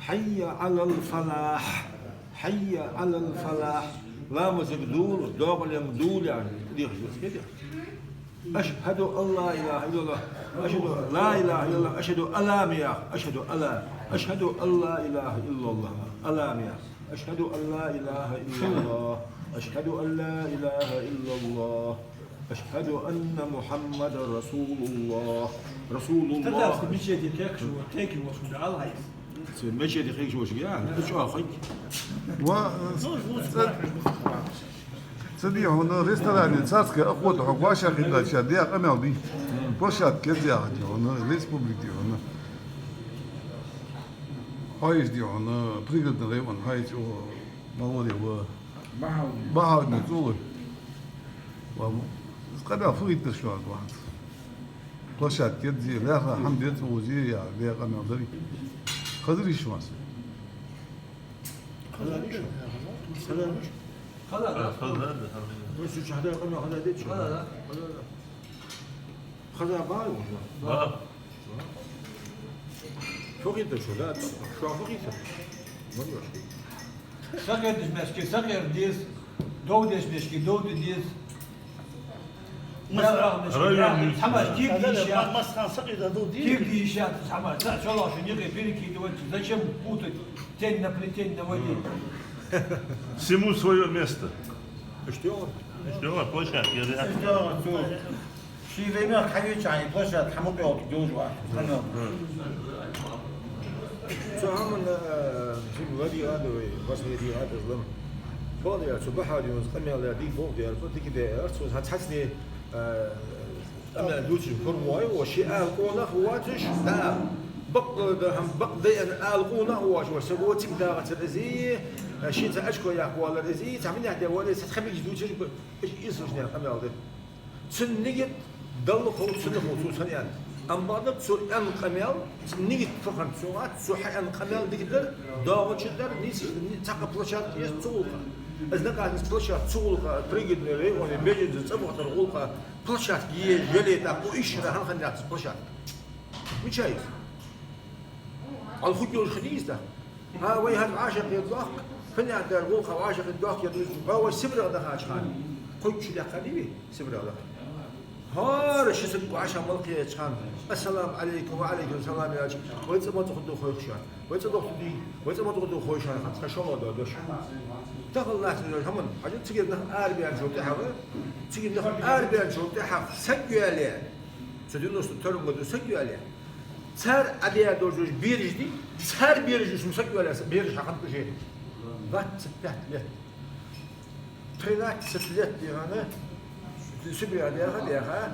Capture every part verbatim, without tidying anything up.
حي على الفلاح. حي على الفلاح. Ламазага дола, доакъола ламаз дола яхаш дехаш да из. أشهد أن لا إله إلا الله. أشهد أن لا إله إلا الله. أشهد ألا ма яхаш. أشهد ألا. أشهد أن لا إله إلا الله. ألا ма яхаш. أشهد أن لا إله إلا الله. أشهد أن لا إله إلا الله. أشهد أن محمدا رسول الله. رسول الله. Татарский мечети текст, вот, теки, вот, да, Аллах. Цу мечети хьегаш волча, я, да, чу а хьег. Ва, э, ц-, ц-, ца дий хьона ресторане царская охота хьо вӀашагӀкхийтта, ше даь къамаьл дий. Площадка еза яхаш дий хьона, республика дий хьона. Хьо еза дий хьона, Пригородный район, хьо еза, о, Малоре ва. Бахьаудин. Бахьаудин цӀулуй. Ва, къамаьл фу хийтар шоана ваханца? Площадка еза, лаьрхӀа хӀама деза, цӀу зе я, даь къамаьл дарий. Хазар йиш вац. Хазар йиш? Хазар йиш? Хазар, да? Хазар, да, хазар. Ну, чу хьадаь къамаьл хазар дечу? Хазар, да. Хазар, да. Хазар бахьа ва шо? Ба. Фу хийтар шо, да? Шо фу хийтар? Ма йош. Сакъердаш мешки сакъерда деза, довдеш мешки довда деза. Масхан, район мешки, район, хӀама, тиг дийша. Масхан сакъерда довда деза. Тиг дийша, хӀама, ца, чолошу никъе перекидывать, зачем путать тень на плетень наводить? Всему своё место. Что? Что, площадка, я, я. Что, что? Ший вайнах хьавеча хьай площадка хьа мукъа йолча долаш вац. Цу хӀаман, э, ший вари ада вай, васвари ада злам. Бакъда, цу Бахьаудина къамаьл дий боху дера, цу дика дера, цу хьа цхьацне, э, къамаьл дувцаш хӀур вай, о, ший ала къонах вацаш, да. Бакъ да хӀама, бакъ да аьнна ала къонах вацаш, ва саго цига дагӀацар ази, э, шийца ачко яккха валар ази, цхьа минехь де вале, цхьа хабиг дувцаш, ба-, иш, иш, иш, къамаьл да. Цун нигат Далла хов, цунна хов, цо цхьана аьнна. Амма бакъда цо аьнна къамаьл, цун нигат фу хиннад цо, цо хьааьнна къамаьл дикадар, доагӀача дар, нийса, ни-, цхьаккха площадка еза цу гӀулакха. Из накъаста площадка цу гӀулакха, Пригородный районе бежанца цӀабахийтара гӀулакха площадка е-, яле тӀаккха, о, ишшара хӀана хиннад цу площадка? Мича из? Ӏа хӀама йолаш хиннай из тӀаккха? ХӀа, вай хӀанз вӀашагӀкхетар дохк, фу яхар, гӀулакха вӀашагӀкхетар дохк я дузу. ХӀа, вай Сибрегӏа дахача хана. Кхойчу шу дехкадий вай Сибрегӏа даха? ХӀара ши саг вӀашагӀ мел кхееча хана. Ассаламу Ӏалайкум, ва Ӏалайкум салам яьлча. Вай цӀа ма цӀа хургда хой шоана. Вай цӀа дохк дий, вай цӀа ма цӀа хургда хой шоана, хьан цхьа шоллагӀа дола дош. Тахал нах хӀаман, хьажа цига нах арабаьнначул тӀехьагӀа, цига нах арабаьнначул тӀехьагӀа саг йоалае. Цу девяносто втором году саг йоалае. Цар Ӏадаь долаш бераш дий, цар бераш шу саг йоалае, бераш хьахиннад уже. Двадцать пять лет. Тринадцать лет дий хьона, Сибрегӏа даьха, даьха,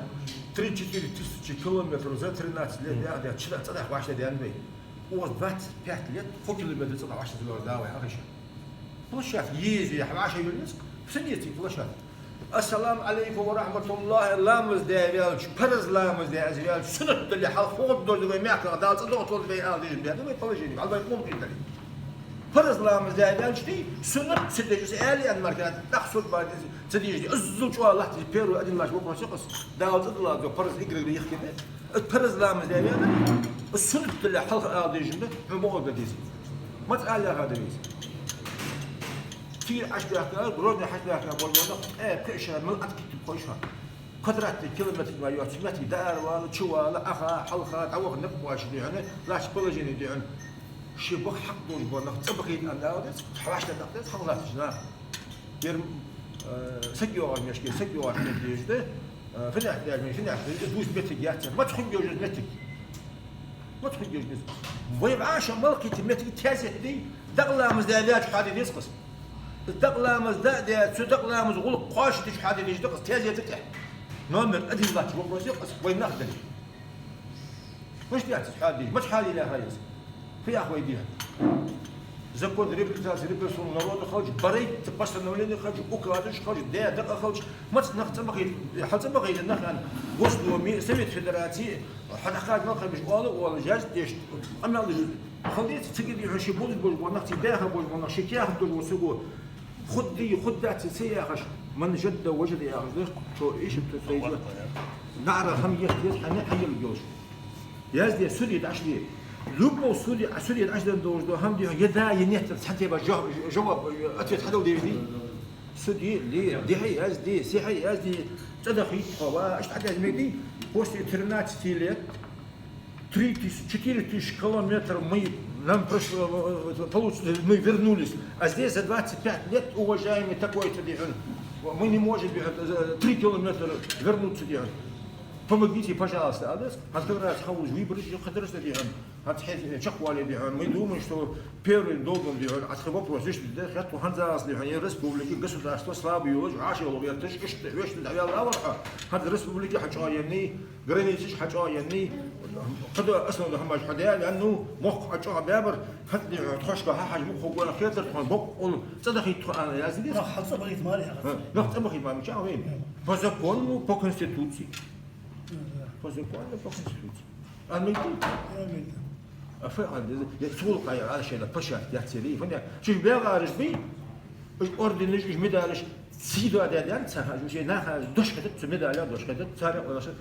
три-четыре тысячи километров за тринадцать лет даьха, даьха, чу цӀа даха вӀаштӀехьа даьннад вай. Укхаза двадцать пять лет, фу километр цӀа даха вӀаштӀехьа даьннад вай, хьахиша. Площадка еза, хьавӀашагӀйолла еза, суннатий площадка. Ассаламу Ӏалайкум ва рахьматуллахӀи, ламаз даь ваьлча, парз ламаз даь из ваьлча, суннат дале, хьалха хӀама доза вай мехках, Дала цӀа дохийталда вай ала дезаш баьннаб вай положени, хьал вай къонахий дале. Парз ламаз даь ваьлча дий, суннат ца деш из аьле аьнна мара, тӀаккха суннат баьннаб, ца деш дий, иззал чӀоагӀа латташ, первый один лач вопрос я-кх из, Дала цӀа диллалда парз игры йихкина. Парз ламаз даь ваьлча, суннат дале, хьалха ала дезаш да, хьона бохург да деза. Маца ала яха да веза. Цига Ӏаш баьхка, Грозне Ӏаш баьхка болаш бола нах, э, кхы а ша мел открыто хой шоана. Квадратный километр ма йоацаш, моттиг дӀааравала, чувала, Ӏаха, хьалха, дӀаваха никъ боацаш дий хьона, лаьттача положени дий хьона. Ший баха хьакъ долаш бола нах цӀабахийта аьнна ала деза, хьавӀаштӀехьа даккха деза, хьалха латташ нах. Ер, э, саг йоагӀаш мешке, саг йоагӀаш моттиг дезаш да, э, финехь даьр мин, финехь даьр, дуьйцу моттиг яц, маца хургйолаш я из моттиг. Маца хургйолаш я из. Вай вӀашагӀ мел кхийтта моттиг таьзет дий, дакъа ламаз даь ваьлча хьаде деза-кх из. Дакъа ламаз даь а даь, цу дакъа ламаза гӀулакх кхоачашдича хьаде дезаш да-кх из, таьзета тӀа. Номер один латташ вопрос я-кх из, вай нах дале. Мишта яц из хьаде дезаш, маца хьаде лаьрхӀа из? Фу йоах вай дехьа? Закон репрессации, репрессионного народа хилча, барайтта постановлени хилча, указаш хилча, даь дакъа хилча, маца нах цӀабахийта, хьал цӀабахийта нах аьнна, Госдуме, Совет Федерации, хьа дӀакхача мел кхайбаш оала, оала, жаз деш, къамаьл деш, хила деза, цига дий хьона ший болаш болаш бола нах, цига даьха болаш бола нах, ший каьхат долаш вола саго, хургдий, хургдац ца яхаш, ман жадда важада яхаш да, цо иштта тайжа. НаӀара хӀама ехка деза, хьайна хьайилла йолаш. Язде, суде дӀашле. Любой суде, а суде Ӏаш дан долаш да, хӀама да, е да, е нет, цхьа тайпара жо-, жо-, ответ хьадала дезаш дий? Суде ли, дехьа язде, сехьа язде, цӀа дахийта тхо, ва, иштта хьадаьд мегий, после тринадцати лет три тысячи, четыре тысячи километров мы, нам прошло, э, получ-, мы вернулись, а здесь за двадцать пять лет, уважаемый такой-то, дий хьона, мы не можем, дий хьона, э, три километра вернуться, дий хьона. Помогите, пожалуйста, аьле. ХӀанз как раз хьавуж выбораш, хьадараш, дий хьона. ХӀанз хье чакхвале, дий хьона, мы думаем, что первым долгом, дий хьона, Ӏа тха вопрос решить де, хетт хӀанзалца, дий хьона, е республика, государство слабый йолаш, вӀашагӀло гӀерташ, иштта вешта дӀавелла вар хьо. ХӀанз республика хьачӀоагӀъеннай, границаш хьачӀоагӀъеннай, кхыдола основной хӀамаш хьадаьннай, ну, мохк хьачӀоагӀбаьбар, хӀанз, дий хьона, тхоашка хьахьажа мукъа хургвар хетар тхона, боккъал цӀа дахийта тхо аьнна язде деза. Нах хьа цӀа бахийта мара яхац. Нах цӀа бахийта мара, мичахьа вай? По закону, по Конституции. По закону, по Конституции. Аминь. Аминь. А фу аьнна деза, е цул кхая Ӏа шоана площадка яцаре, фу аьнна, шоаш бегӀараш бий, уж орденаш, уж медалаш, сий доадаьд аьнна ца хьажа, уж наха дош хетац, цу медалех дош хетац, царех дош хетац.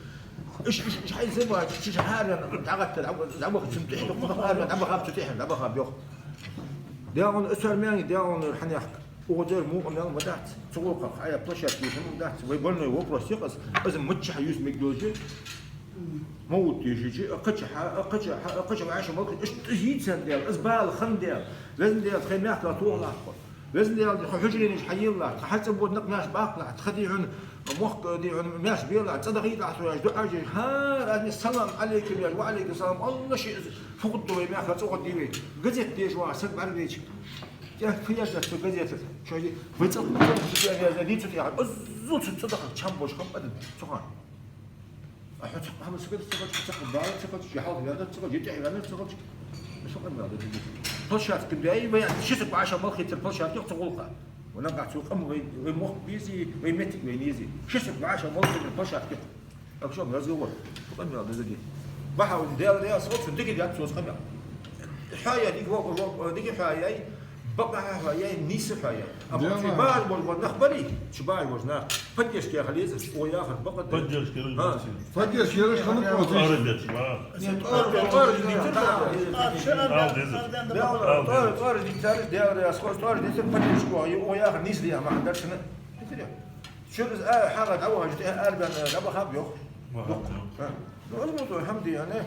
Уж, уж, уж хьайза бац, уж хьаран дӀагӀатта, дӀа-, дӀабаха цун тӀехьа, дӀабаха, дӀабаха, дӀабаха цун тӀехьа, дӀабаха бехк. ДегӀан асар мягий, дегӀан хьанехк. Укхазара мукъа мел ма дац. Цу гӀулакха хьая площадка еш ма дац. Вай больной вопрос я-кх из. Из миччахьа юс мегаш йолча, ма вут дешича, а кхычахьа, а кхычахьа, а кхычахьа вӀашагӀ малхе, иштта из йийцар дела, из бала хинна дела. Везан Дела, тхай мехка тохалахь тхо. Везан Дела, тха хьужаренаш хьайийлалахь, тха хьацӀабода никъ маьрша баккхалахь, тха, дий хьона, мохк, дий хьона, маьрша белахь, цӀа дахийталахь тхо яхаш, дуӀа еш, хӀара аьнна, салам Ӏалайкум яхаш, ва Ӏалайкум салам, Аллах ший из фу хургда вай мехка, цӀогӀа дий вай. Газет деша ваха саг бӀаргавайча. ТӀехьа фу яздеш цу газетаца? Шоай вай цӀа, цӀа, цӀа, цӀа, цӀа, дийцу тӀехьа. Аззу цу цӀа даха чам бош хам адам цу хана. А хьо цхьа хӀама сагада ца хилча, цхьа бала ца хилча, я хьалха ваьннар ца хилча, я тӀехьа ваьннар ца хилча. Со къамаьл да дийцар. Площадка баьй, вай ши саг вӀашагӀ малхийтар площадка цу гӀулакха. Ванагахь цу къам вай, вай мохк безий, вай моттиг вайна езий. Ши саг вӀашагӀ малхийтар площадка. Акшам разговор. Къамаьл да из. Бахьа вай Дела раьза хилва цунна, дика даьд цо из къамаьл. Хьоаяй, дика во-, во-, дика хьоаяй, бакъахьа хьоаяй, нийса хьоаяй. Амма Дела. Чу бахьаш бола нах барий, чу бахьаш бола нах. Поддержка яха лезаш, о яхар бакъ да. Поддержка яха лезаш. Поддержка яха лезаш, хӀана просто? Арабец, ва. Нет, тӀоара, тӀоара дитар да. Ал деза. Дела, тӀоара, тӀоара дитар, Дела раьза хилва, тӀоара дитар поддержка, о яхар нийса да, махьандар шоана. Чура из а хьагӀа дӀавахача, тӀехьа арабаьнна дӀабахаб йоах. Бахаб, дукха. Да. Ну, аз ма дой, хӀама дий хьона,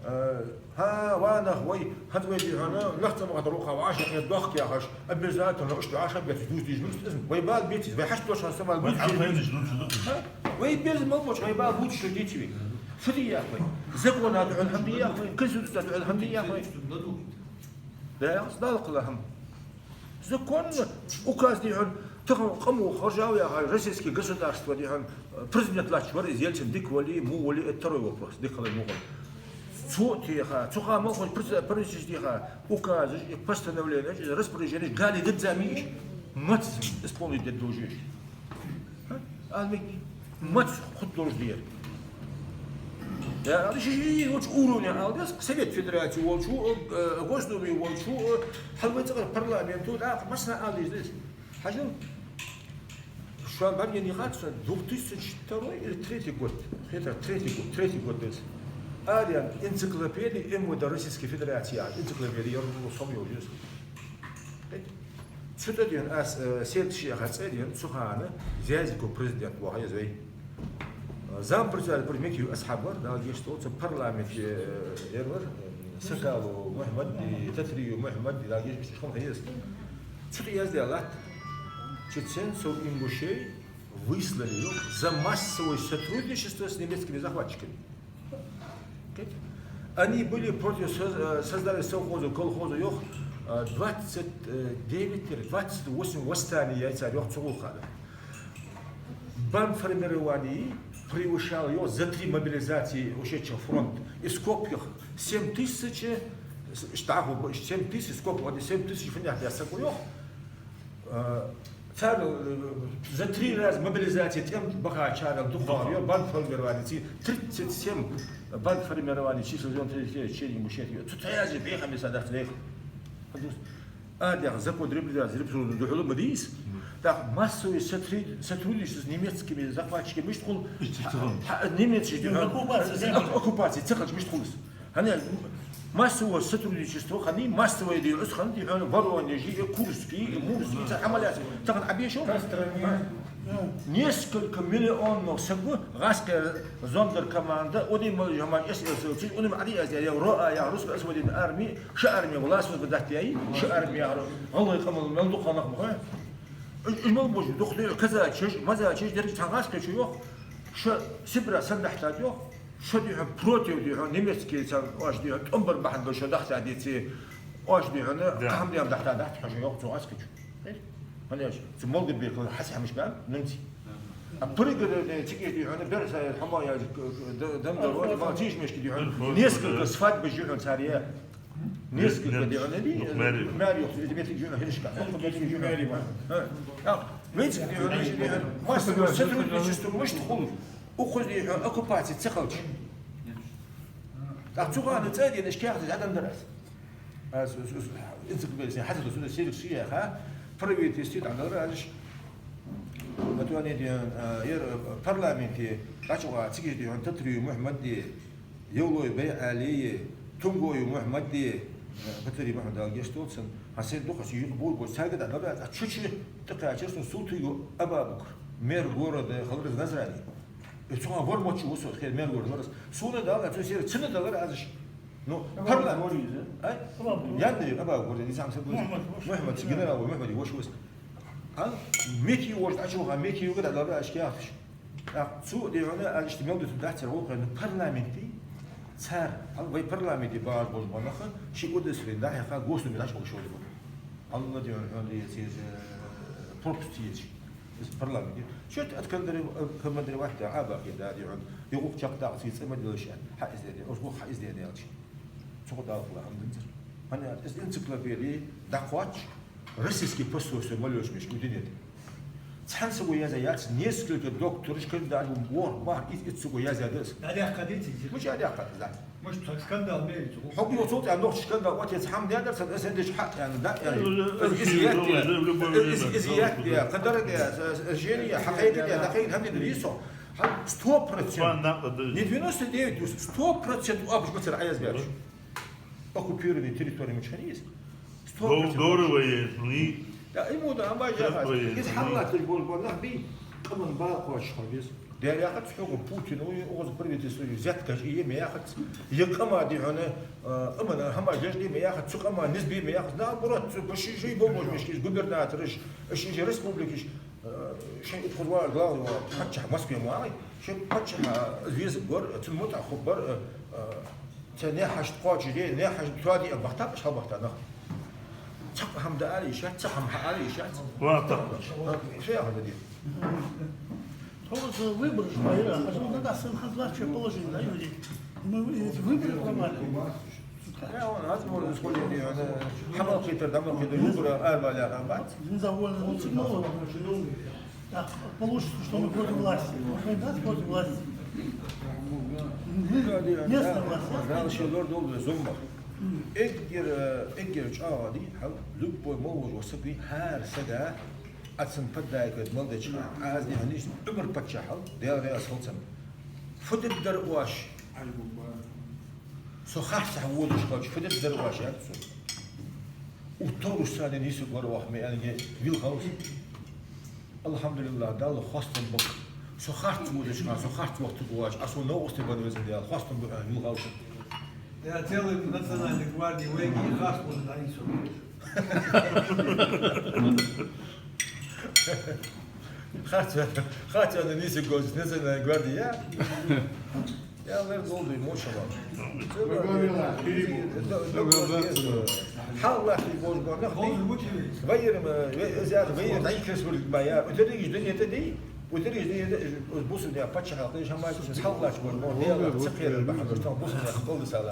э, хӀа, ва нах вай, хӀанз вай дий хьона, лахца ма хатар ваха вӀашагӀ хет дохк яхаш, обязательно иштта вӀашагӀ беташ дувца дезаш ма дий из. Вай бала беций из, вай хьашт дош хьан са бала бувцаш деций вай? ХӀа? Вай безам мел болча вай бала бувцаш деций вай? Фу дий яхаш вай? Закона духьал хӀама дий яхаш вай? Конституци духьал хӀама дий яхаш вай? Да, аз Далла кхелла хӀама. Законно, указ дий хьона, тахан къамо хоржав яхаш, российски государство дий хьона, президент латташ вар из, Ельцин дика вале, во вале, это второй вопрос, дика хилар, во хилар. Цо а теха, цу хана малхбуза през-, правительство теха, указаш, и постановленеш, и распоряженеш, гали дадза мийиш, маца исполнить дед должен. А? Ала мегий, маца хургдолаш дар. Я, ала ши, ши, ши, волча уровне ала деза, Совет Федерации волчо, э, Госдуме волчо, э, хьал вай цӀагӀара парламенто, да, массанахьа ала деза. Хьажал, шоана бӀаргаяйнай хац сона, две тысячи второй или третий год, хетар, третий год, третий год да из. Арен энциклопедия МВД Российской Федерации, а, энциклопедия, я думаю, сом йолаш я из. Цу тӀа дий хьона аз, э, Сердаш яха цӀи дий хьона, цу хана Зязиков президент ваха еза вай. Э, зампредседатель пур Мекиев Асхьаб вар, Дала гешт долда, цу парламенте, э, ер вар, э, Сакалов Мухьмад, и Татриев Мухьмад, Дала гешт, иштта хӀама хеза. Цу тӀа яздаь латт: «Чеченцев, ингушей выслали, йоах, за массовое сотрудничество с немецкими захватчиками». Они были против соз-, э, создания совхоза, колхоза, йоах, э, двадцать девять или двадцать восемь восстаний яьй цар, йоах, цу гӀулакха. Бандформирование превышало, йоах, за три мобилизации ушедших фронт. Из копьях семь тысяч, с-, штрафов б-, семь тысяч, сколько, вот семь тысяч фуннех беса, йоах. Э, цар, э, за три раза мобилизаци тӀем бахачарел дукхагӀа, йоах, бандформирование, ци-, тридцать семь бандформирование числилось за третье течение мушет, йоах. Цу тӀа язъе бехам беса дац вайх. Адех закон реабилитации, репрессированных духьала ма дий из. Так, массовое сотри-, сотрудничество с немецкими захватчиками мишта хул? Иштта ца хул. Хьа-, немецкий, оккупаци, оккупаци ца хилча мишта хул из? ХӀана, Массовое сотрудничество хиннай, массовое дий из хиннад, дий хьона, Воронежи, и Курски, и Мурски, цхьа хӀама лаьца. Тахан Ӏобешаш ва? Костроме. Несколько миллионов саг ва, гӀаскхи зондеркоманда, один мал жаман эс эс эс, цу уним ари аз я, РОА я, русская освободительная армия, ши армия, власть возбодать яй, ши армия, гӀалгӀай къаман мел дукха нах ма хой. Уж, уж мел божу, духтур, казачаш, мазачаш, дерриг цхьан гӀаскхи чу йох, шо Сибре сенна дахьийтад йох, шо, дий хьона, против, дий хьона, немецкий царна, оаш, дий хьона, тӀом бар бахьан долаш шо дахьийтад, деций, оаш, дий хьона, да, кхы хӀама дий хьона дахьийтад, дахьийтад хьо шо йох цу гӀаскхи чу. Ханаш, цу Малгобеков Хьасан хӀамаш баьб, нунций. А пригородный цига, дий хьона, Берсаев хӀама яж, д-, д-, Донбасс, ма, цижмешки, дий хьона, несколько свадьбаш, дий хьона, цар я. Несколько, дий хьона, маьре йохаш, из метрик жуна хиришка. Метрик жуна маьре ма. А, вецик, дий хьона, массовое сотрудничество мишта хул, укхаза, дий хьона, оккупаци ца хилча. ТӀаккха цу гӀана цӀа дена, ишках дӀаденна дар аз. Аз, аз, аз, энциклопедия хьаза да, сюда сервис ши яха, правительстве дӀаденна дар аз. Ма тоне, дий хьона, а, ер, а, парламенте, дӀачугӀа цига, дий хьона, Татриев Мухьмад, дий, Евлой БайӀали, Тунгоев Мухьмад, дий, Батырий Мухьмад, Дала гешт долда цунна, хьа сен дукхача юкъе бур бу, царга дӀа дара, а чучи тӀакхаьчар сона Султыгов Абабукр, мэр города хилар из Назрани. Э, цу хана вар мочу вусо, хе, мэр города вар из. Сона дала, цу сера цунна далар аз иш. Ну, Абабукр парламент. Вар из, а? Ай? Абабукр. Ян да Абабукр, не сам собой. Мухьмад, Мухьмад. Мухьмад, генерал, Мухьмад, вош вус. А? Мети вож, а чё, а мети вож, дӀа дала, а шкяхташ. ТӀаккха цу, дий хьона, аз иштта мел дутаргдац цар гӀулакх, ну, парламенте цар, хьал вай парламенте багӀаш болаш бола нах, ши удостоверени дӀахьекха, Госдуме дӀачубоагӀаш бола. Алла, дий хьона, хьона, дий, цига, э, пропуск ца езаш. Из парламенте. Чё-то от Кандари-, э, Командирова Ӏабахе, да, дий хьона, юха чакхдаккха цига цӀа ма делаш, хьа из де, оз гух хьа из де аьлча. Цу хӀаман дала хӀама динзар. ХӀана аьлча, из энциклопеди дӀакхоач, российски посольство мел йолча мехка дунен тӀа. Цхьан саго яздаь яц, несколько доктораш, кандидаташ, ворхӀ, бархӀ, итт, итт саго яздаь да из. ДӀадехка деций? Мича дӀадехка да? Мишта скандал мел яц? Хьога йоцул тӀа нохчий скандал, отец хӀама даьдар, сан эсендеш хьа, яьнна, да, яьнна. Из, из яьтта, из, из яьтта, кхы дара, жени, хьакхайкаде, дӀакхайкаде, хӀама дийцар со. Хьал сто процентов. Не девяносто девять, сто процентов оапаш бацар Ӏаязбаьраш. Оккупированный территори мича хиннай из? Сто процентов. Дов-, дов вай, ну и... Да, ему да, ама яхаш. Из хьаллатташ бола нах бий, къаман бала кхоачаш хьо вез. Даьра яхац хьога Путин, ой, оз правительство взяткаш е ма яхац. Е къаман, дий хьона, э, къаман хӀамаш еш е ма яхац, цу къаман низ бе ма яхац. Наоборот, цу баши жуй бо бож мешкиш, губернатораш, иши республикаш, э, шоай укхаза вар, главный вар, паччахь Москве ма вай. Шоай паччахьа веза бар, цун мутӀахьа хургбар, э, э, цу наьхашта кхоачашде, наьхашта тоаде а бахийтаб уж хьалбахийта нах. Цхьаккха хӀама даа ала йиш яц, цхьаккха хӀама хьаа ала йиш яц. Ва, так. Ше яхар да дий. Тхо выбораш ма яр, а то на нас сан хазлача положение, да, люди? Мы эти выборы провалили. Я вон, аз вон, исходя, дий хьона, хӀама кхийтар, дӀа ма кхийтар, выбораш арабаьлар, хӀама бац. Недовольны, он сигнал. Так получится, что мы против власти. Мы же не против власти. Мы местная власть. Дала ший лорадолда вай зуммах. Эггара, эггара чӀоагӀа дий, хьал, любой мел вола саг вий, хӀара сага, а цун поддайкой мел деча хана, аз, дий хьона, иштта Ӏумар-паччахьал, Даьла раьза хилва цунна. Фу дергдар оаш? Со харцахьа водаш хилча, фу дергдар оаш, аьлар цо. Уттарушсане нийсаргвар оаха, ма аьнна, вилхалс. Алхьамдулиллахь, Далла хоастам ба-кх. Со харц водаш хана, со харц вахийтаргвац, а со новкъостий бан веза Даьла, хоастам ба аьнна вилхалс. Я целый национальный гвардии вайга харц вода дӀанийсо. Харц, харц аьнна нийсаргвац национальный гвардии, я? Я лер долдуй, мошалла. Хьаллахи божба, нах, вайра, вай, из яр, вайра дӀайкхес вур ма я. Ударигаш дунен тӀа дий, ударигаш дунен тӀа, уж бусулба паччахьалкхе, шамайкхе, хьаллахи божба, Даьла ца кхерар бахьан долаш, там бусулба кхалда сала.